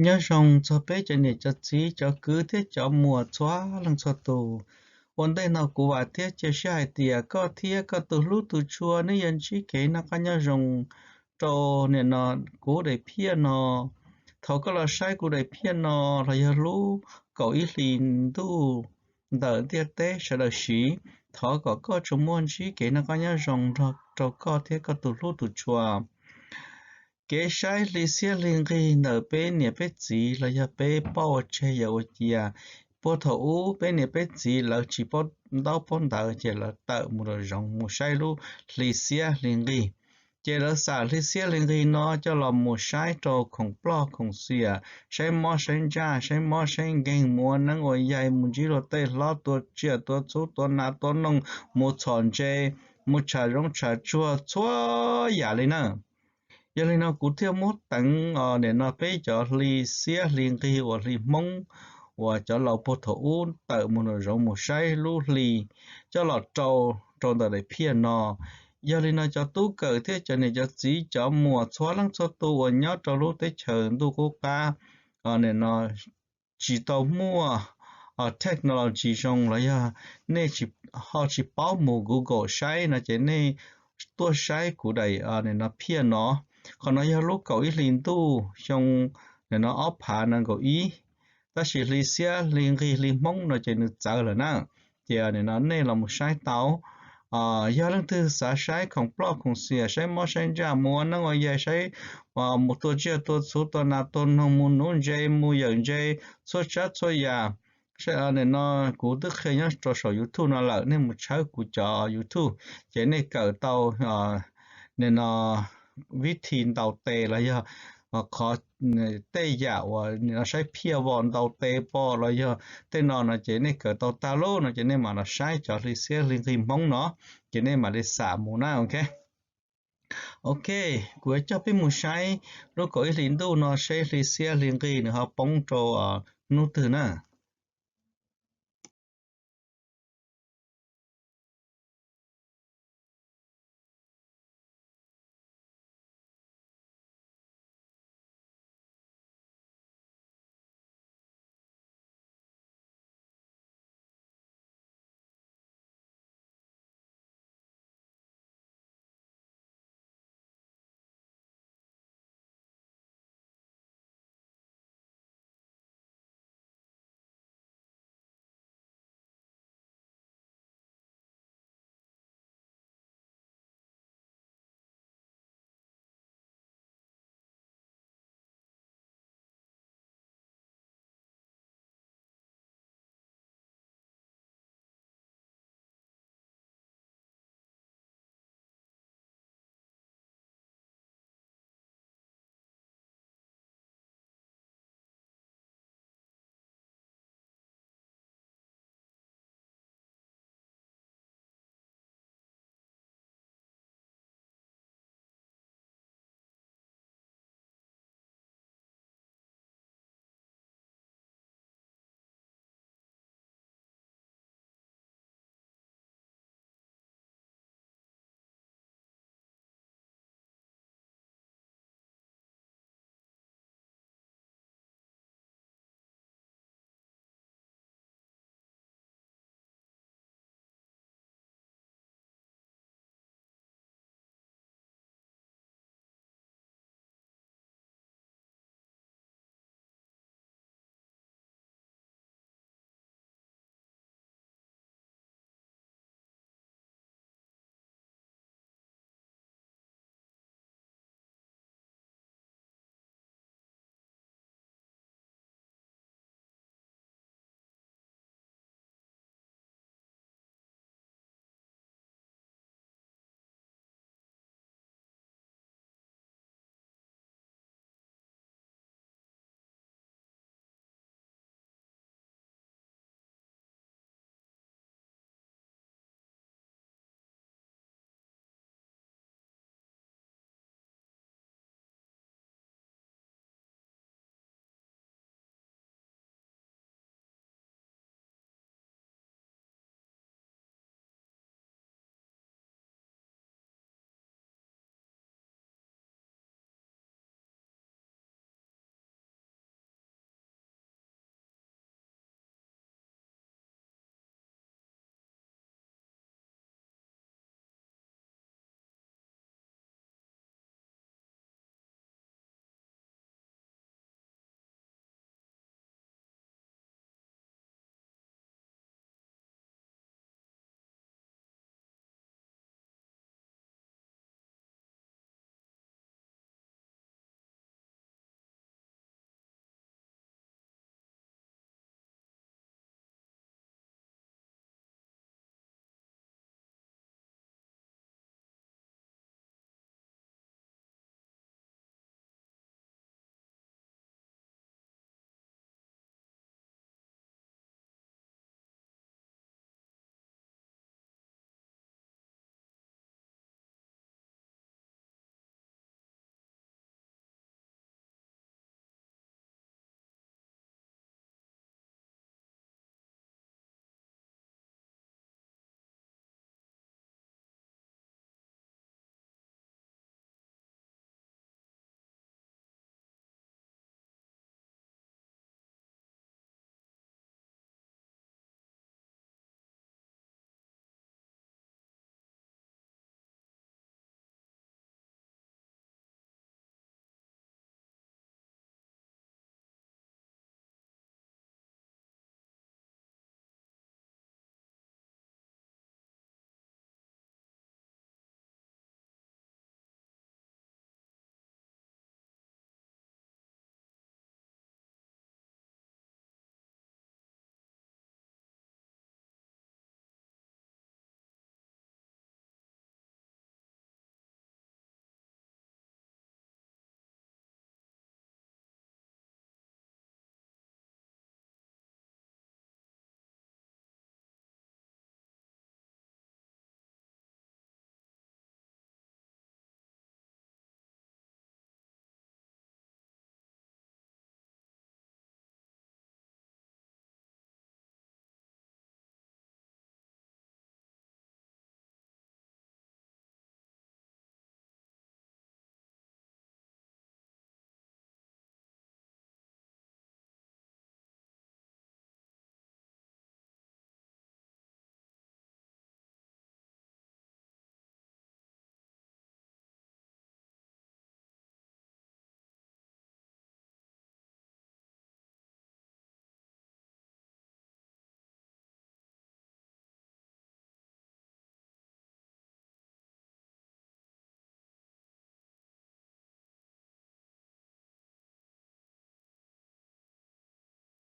Nyob zoo txog peb cov niam cov txiv cov kwv thiab cov muam txhua leej txhua tus. Ua ntej no kuv vam thiab cia siab hais tias koj thiab koj tus hlub tus tshua nej yuav ntsib kev noj qab nyob zoo rau nim no kuv daim phiaj no. Thaum koj los saib kuv daim phiaj no los yog lub kaum ib hlis ntuj ntawm ntiaj teb sawv daws siv, thov kom koj tsuas muaj ntsib kev noj qab nyob zoo nrog rau koj thiab koj tus hlub tus tshua. Kev saib hli xiab hli nqig ntawm peb niam peb txiv los yog peb poj ua tseg yawm ua cia. Puag thaum ub peb niam peb txiv lawv tsis paub ntaub paub ntawv ces lawv tawm mus rau zoov mus saib lub hli xiab hli nqig. Ces lawv xam hli xiab hli nqig no coj los mus saib rau khoom ploj khoom xiam, saib mob saib ntsaj, saib mob saib nkeeg, mus ua neeb ua yaig, mus ntsib luag tej hlob, tua tsiaj tua txhu, tua nas tua noog, mus txhom ntse, mus tsham zoov tsham tsuag, txhua yam li na. Yog li no kuv thiaj muab teev nim no peb cov hli xiab hli nqig uas hli Hmoob uas cov laus puag thaum ub tawm mus nraum zoov mus saib lub hli coj los rau rau ntawm daim phiaj no. Yog li no cov tub kawm thiab cov niam cov txiv cov muam txhua leej txhua tus uas nyob rau lub teb chaws ntuj qub qab, nim no tsis tau muaj technology zoo los yog nej ho tsis paub mus Google saib no ces nej tuaj saib kuv daim nim no phiaj no. Qhov no yog lub kaum ib hlis ntuj xyoo nim no ob phav nees nkaum ib, tab sis hli xiab hli nqig hli Hmoob no ces nws txawv lawm na. Ces nim no nej los mus saib tau. Yog leej twg xav saib khoom ploj khoom xiam, saib mob saib ntsaj, mus ua neeb ua yaig, saib mus tua tsiaj tua txhu, tua nas tua noog, mus nuv ntse, mus yawm ntse, txhua tsav txhua yam, nim no kuv twb qhia nyob rau saum YouTube no lawm, nej mus tshawb kuv cov YouTube ces nej kawm tau nim no vib thi ntaus tes los yog qhov tej yam uas nim no saib phiaj vom ntaus tes pom los yog tej no no ces nej kawm tau tag lawm no ces nej mam los saib cov hli xiab hli nqig Hmoob no, ces nej mam li xam mus na, ok. Ok, kuv yuav coj peb mus saib lub kaum ib hlis ntuj no seb hli xiab hli nqig nws ho poob rau hnub twg na.